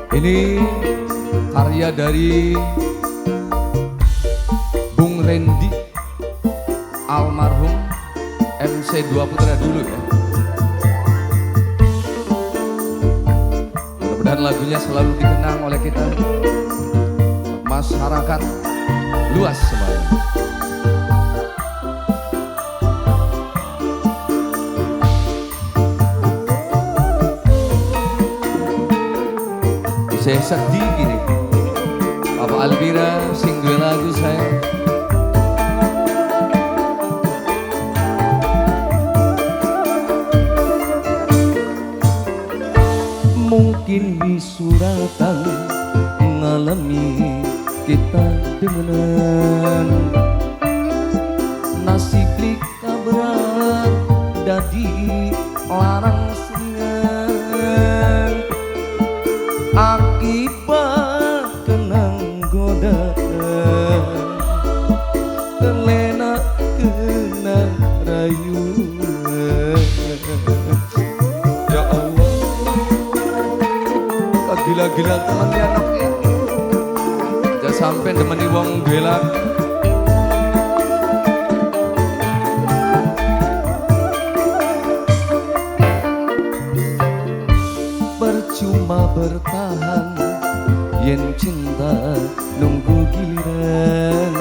Ini karya dari Bung Randy, almarhum MC 2 Putra dulu ya. Mudah-mudahan lagunya selalu dikenang oleh kita, masyarakat luas semuanya. Saya sedih gini, Bapak Alvira sing duwe lagu saya. Mungkin di suratan ngalami kita demenan, nasib lika berat dadi larang sengan, akibat kenang godaan, terlena kena rayuan. Ya Allah, gila-gila temennya anaknya, jangan sampai demeni wong duwe lagu. Percuma bertahan yen cinta nunggu giliran,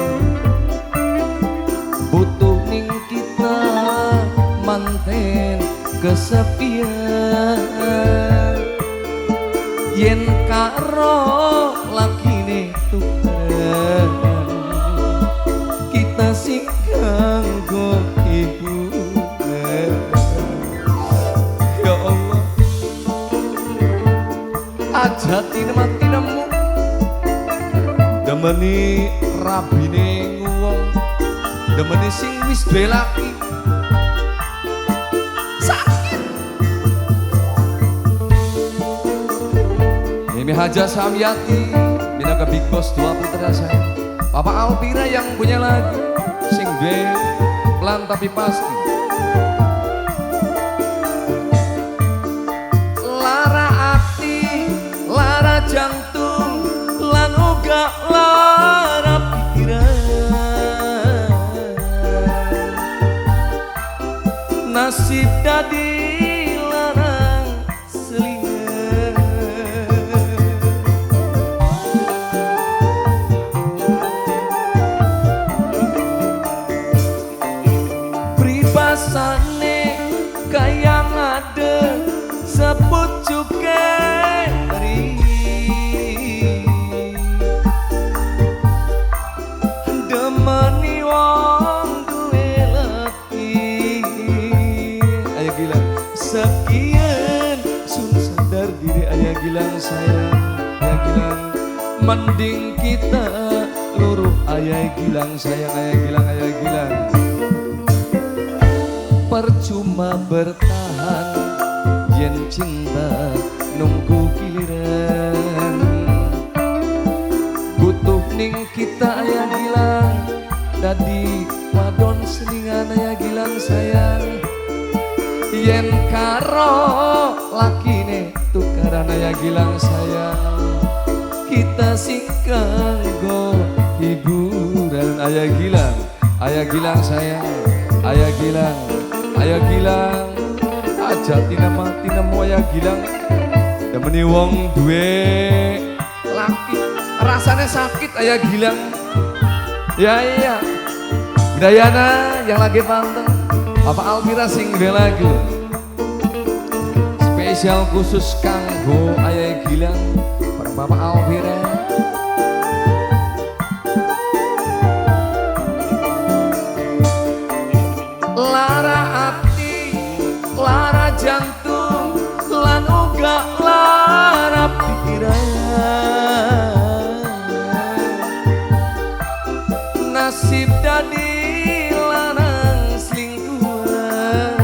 butuh ning kita manten kesepian, yen karo lakine tukaran, kita sing kanggo hiburan. Ya Allah, aja mati nemu demeni rabine wong, demeni sing wis duwe laki sakit. Mimi Haja Samyati minangka Big Boss 2 Putra saya. Bapak Alvira yang punya lagu sing duwe pelan tapi pasti. Lara ati, lara jantung, lan uga lara pikiran, nasib dadi larang selingan. Pribasane kaya ngade sepucuke ri, demeni wong duwe laki. Ayo Gilang, sekian sun sadar diri. Ayo Gilang sayang, ayo Gilang, mending kita luruh. Ayo Gilang sayang, ayo Gilang, ayo Gilang. Percuma bertahan yen cinta nunggu giliran, butuh ning kita ayah Gilang dadi wadon selingan. Ayah Gilang sayang, yen karo lakine tukaran. Ayah Gilang sayang, kita sing kanggo hiburan. Ayah Gilang, ayah Gilang sayang, ayah Gilang, ayah Gilang. Aja mati nemu ayah Gilang, demeni wong duwe laki rasanya sakit ayah Gilang. Ya iya, Dayana yang lagi panteng, Bapak Alvira sing duwe lagu spesial khusus kanggo ayah Gilang bareng Bapak Alvira. Lara ati, lara jantung, lan uga lara pikiran, nasib dadi larang selingkuhan.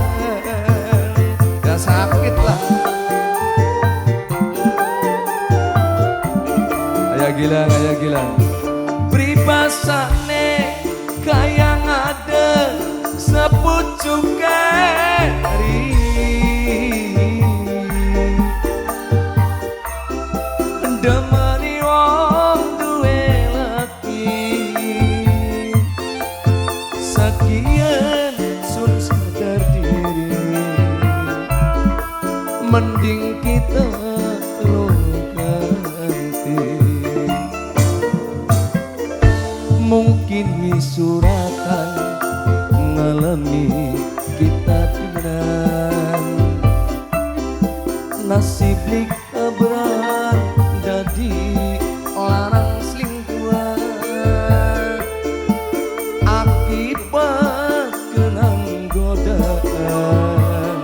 Ya sakit lah. Ayah Gilang, ayah Gilang. Pribasane kaya ngade sepucuke ri, Demeni wong duwe laki. Sekian sun sadar diri, mending kita lo ganti. Mungkin wisuratan ngalami kita dengan nasib lik berat dadi larang selingkuhan akibat kenang godaan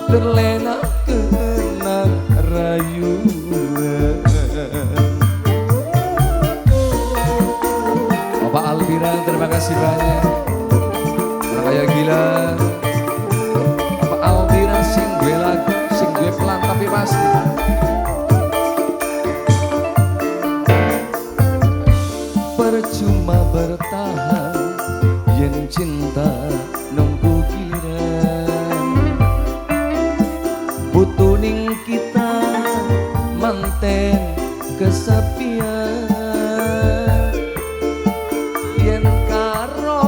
terlena kenang rayuan. Bapak Alvira, terima kasih banyak. Orang kaya gila. Bapak Alvira sing duwe lagu, sing duwe pelan tapi pasti. Percuma bertahan yen cinta nunggu giliran. Butuh ning kita manten kesepian. Yen karo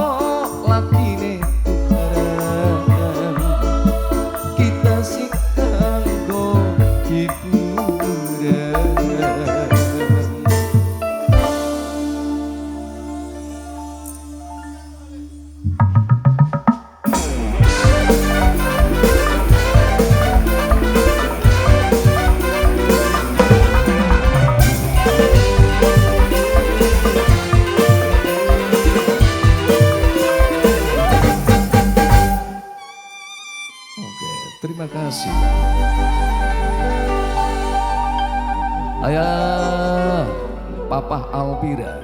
lakine tukaran, kita sing kanggo hiburan. Oke, terima kasih. Ayah, Papa Alvira.